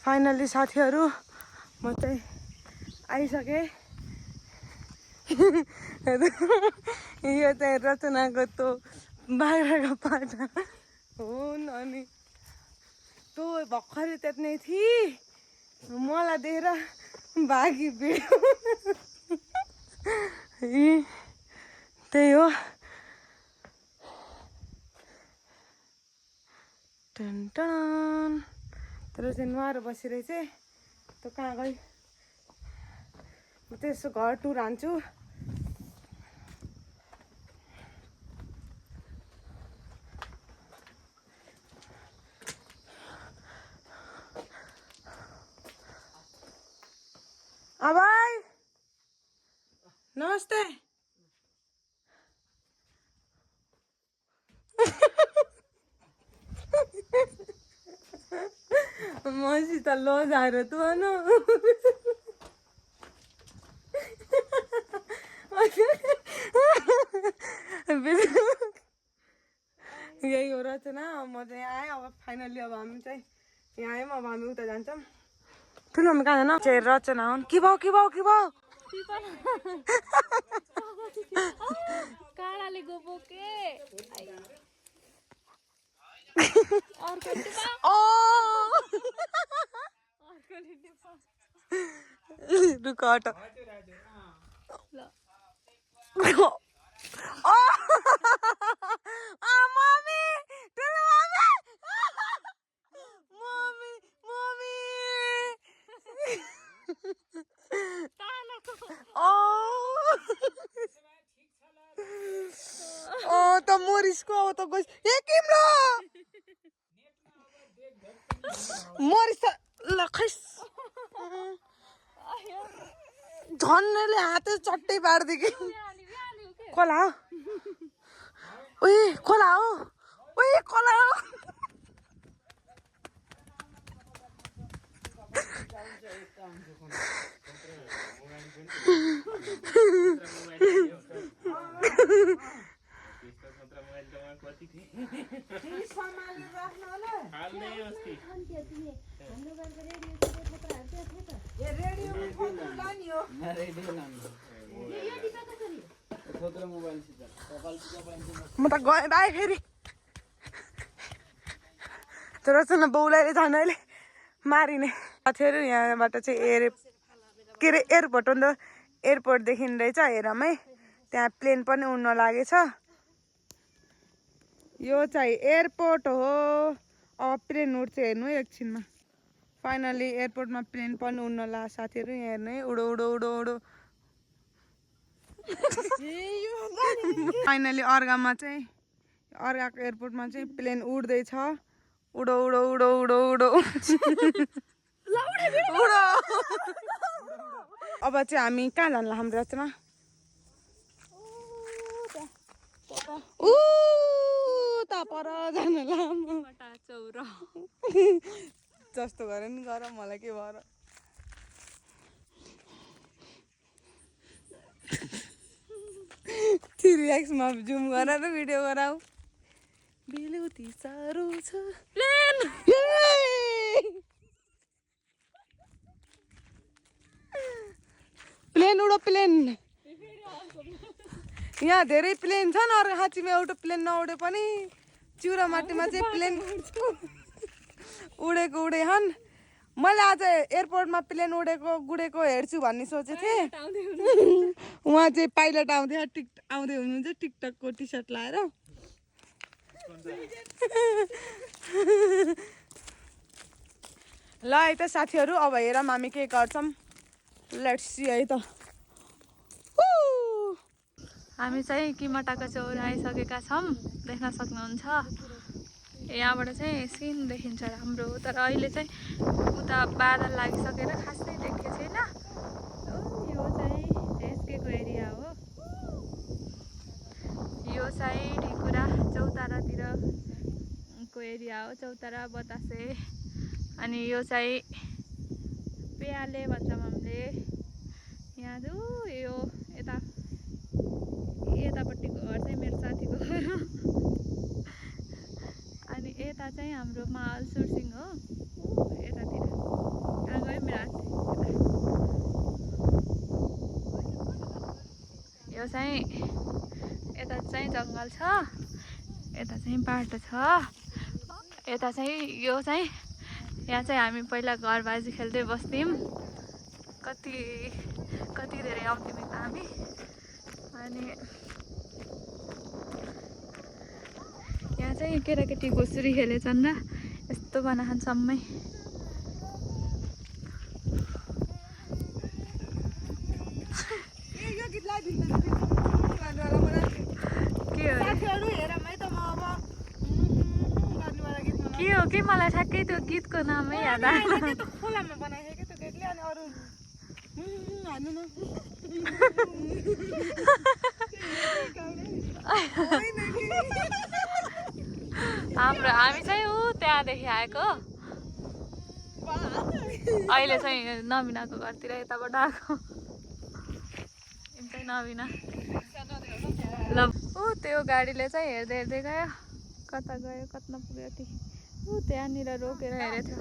Finally साथीहरू म चाहिँ आइसकेँ। यो चाहिँ रचनाको त्यो बाख्राको पाटा हुन् अनि त्यो भर्खरै त्यत्नै थिए मलाई दिएर भागी भिड्यो। त्यही हो। टन तर चाहिँ नुहाएर बसिरहेछ। त कहाँ गयो? म त यसो घर टुर हान्छु। अबाई नमस्ते। मसित लजाएर तँ भन। यही हो रचना। म चाहिँ आएँ अब फाइनली। अब हामी चाहिँ यहाँ आयौँ। अब हामी उता जान्छौँ। ठुलो मम्मी कहाँ जान? चाहिँ रचना हुन्। के भयो? काँडाले गोबो के रुक हट। त मोरिसको अब त गइस ए किम्रो मोरिस त ल खैस झन्नले हातै चट्टै पार्दै कि खोला हो। ओए खोला हो। म त गएँ भाइ फेरि। तर चाहिँ बाउलाई जान अहिले मारिने साथीहरू। यहाँबाट चाहिँ के अरे एयरपोर्ट हो नि त। एयरपोर्टदेखि रहेछ हेरमै त्यहाँ प्लेन पनि उड्न लागेछ। यो चाहिँ एयरपोर्ट हो। अब प्लेन उड्छ हेर्नु है एकछिनमा। फाइनली एयरपोर्टमा प्लेन पनि उड्न ला साथीहरू। यहाँ हेर्नु है उडो उडो उडो उडो। फाइनली अर्घामा चाहिँ अर्घाको एयरपोर्टमा चाहिँ प्लेन उड्दैछ। उडो उडो उडो उडो उडो उडो। अब चाहिँ हामी कहाँ जान्ला हाम्रो रचना? ता पर जानला जस्तो गर नि गर मलाई के भएर। थ्री एक्समा जुम गर र भिडियो गराऊ। बेलुती साह्रो छ प्लेन। Plain उडो plain. यहाँ धेरै प्लेन छन्। अरू खाँचीमा एउटा प्लेन नउडे पनि चिउरा माटीमा चाहिँ प्लेन उडेको उडे हन्। मैले आज एयरपोर्टमा प्लेन गुडेको हेर्छु भन्ने सोचेको थिएँ। उहाँ चाहिँ पाइलट आउँदै हुनुहुन्छ टिकटकको टी सर्ट लाएर। ल है त साथीहरू अब हेरौँ हामी के गर्छौँ। लेट्स सी है त। हामी चाहिँ किमटाको चौर आइसकेका छौँ। देख्न सक्नुहुन्छ यहाँबाट चाहिँ सिन देखिन्छ राम्रो। तर अहिले चाहिँ उता बादल लागिसकेर खासै देखेको छैन। यो चाहिँ झेस्केको एरिया हो। यो साइड ढिकुरा चौतारातिरको एरिया हो। चौतारा बतासे। अनि यो चाहिँ पेयाले भन्छौँ हामीले। यहाँ जो यो यतापट्टिको घर चाहिँ मेरो साथीको घर हो। अनि यता चाहिँ हाम्रो माहल सुरसिङ हो यतातिर। यो चाहिँ यता चाहिँ जङ्गल छ, यता चाहिँ बाटो छ, यता चाहिँ यो चाहिँ यहाँ चाहिँ हामी पहिला घरबाजी खेल्दै बस्थ्यौँ। कति कति धेरै आउँथ्यौँ यता हामी। अनि यहाँ चाहिँ केटाकेटी घुसुरी खेलेछन् र यस्तो बनाखानसम्मै। के हो कि मलाई ठ्याक्कै त्यो गीतको नामै याद आयो। खोलामा बनाएको त्यो केकले अनि अरू हान्नु न हामी चाहिँ ऊ त्यहाँदेखि आएको, अहिले चाहिँ नबिनाको घरतिर यताबाट आएको। चाहिँ नबिना ल ऊ त्यो गाडीले चाहिँ हेर्दै हेर्दै गयो, कता गयो कता पुग्यो ती ऊ त्यहाँनिर रोकेर हेरेको थियो।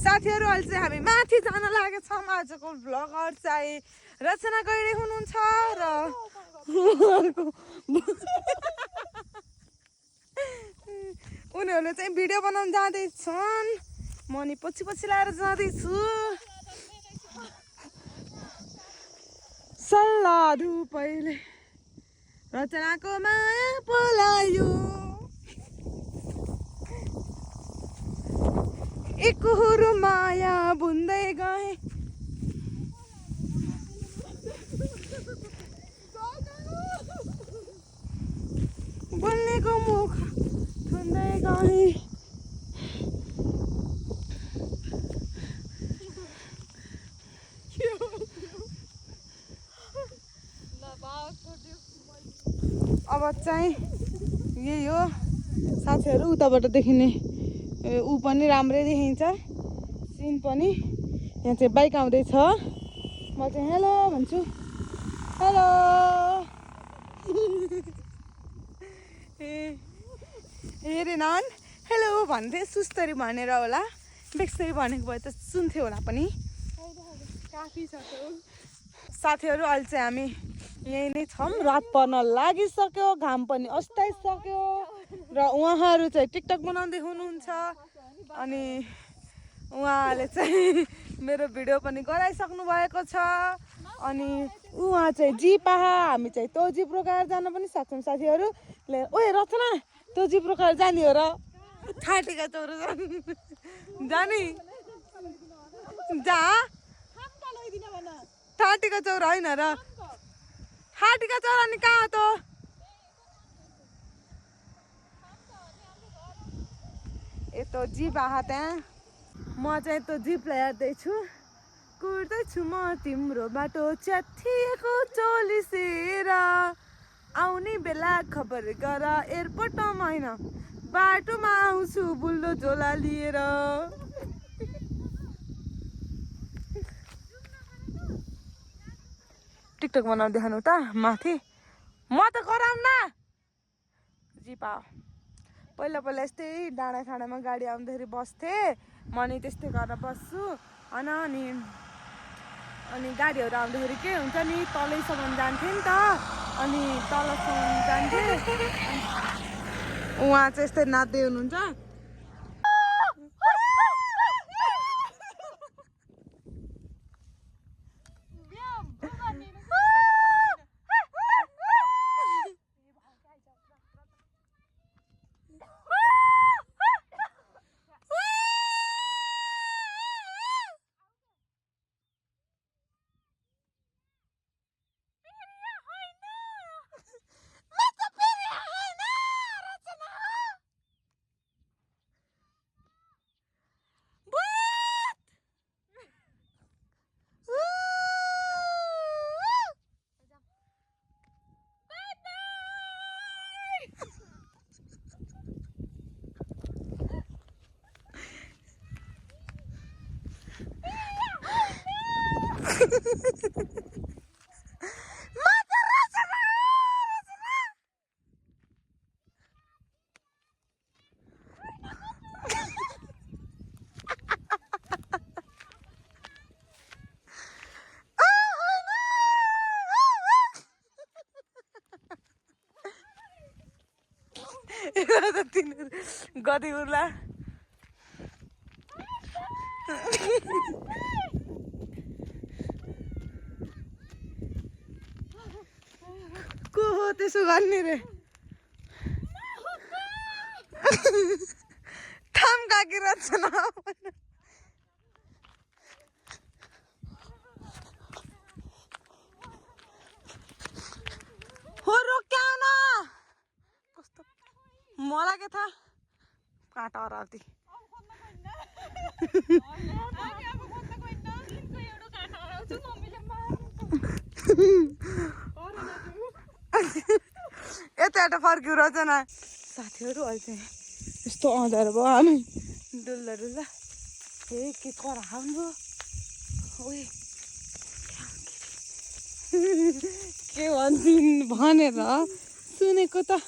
साथीहरू अहिले चाहिँ हामी माथि जान लागेको छौँ। आजको भ्लगर चाहिँ रचना गैरे हुनुहुन्छ र उनीहरूले चाहिँ भिडियो बनाउन जाँदैछन्, म नि पछि पछि लाएर जाँदैछु। सल्लाह धुपैले रचनाको माया पलायो, एकहोरो माया बुन्दै गए। बोल्नेको मुख थुन्दै गए। अब चाहिँ यही हो साथीहरू, उताबाट देखिने ऊ पनि राम्रै देखिन्छ, सिन पनि। यहाँ चाहिँ बाइक आउँदैछ, म चाहिँ हेलो भन्छु, हेलो। हेरे नन हेलो भन्थे, सुस्तरी भनेर होला, बेक्सरी भनेको भए त सुन्थ्यो होला पनि। साथीहरू अहिले चाहिँ हामी यही नै छौँ, रात पर्न लागिसक्यो, घाम पनि अस्ताइसक्यो र उहाँहरू चाहिँ टिकटक बनाउँदै हुनुहुन्छ। अनि उहाँले चाहिँ मेरो भिडियो पनि गराइसक्नु भएको छ। अनि उहाँ चाहिँ जिप हामी चाहिँ त्यो जिप रोकाएर जान पनि सक्छौँ साथीहरू। ओए रचना त्यो जिप रोकाएर जाने हो र, ठाटेका चौर जाने जा, ठाटेका चौर होइन र, ठाटेका चौर अनि कहाँ त यस्तो जिप आहा त्यहाँ। म चाहिँ त्यो जिपलाई हेर्दैछु, कुर्दैछु म तिम्रो बाटो च्यातिएको चोलिसेर, आउने बेला खबर गर एयरपोर्टमा होइन बाटोमा आउँछु बुल्लो झोला लिएर। टिकटक बनाउनु देखाउनु त माथि, म त गराउन जिप आओ। पहिला पहिला यस्तै डाँडा खाँडामा गाडी आउँदाखेरि बस्थेँ, म नि त्यस्तै गरेर बस्छु होइन। अनि गाडीहरू आउँदाखेरि के हुन्छ नि, तलैसम्म जान्थेँ नि त, अनि तलसम्म जान्थेँ। उहाँ चाहिँ यस्तै नाच्दै हुनुहुन्छ। तिनीहरू गति उर्ला को हो त्यसो गर्ने रे थाम काकी रचना हो रोक्याउ न कस्तो मलाई के थाहा काँटा हराउँथी यता एउटा फर्क्यौ रचना साथीहरू अहिले चाहिँ यस्तो अँध्यारो भयो हामी डुल्दा डुल्दा ए के करा हाम्रो ओए के भन्छन् भनेर सुनेको त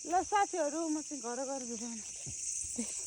ल साथीहरू म चाहिँ घर भिडियो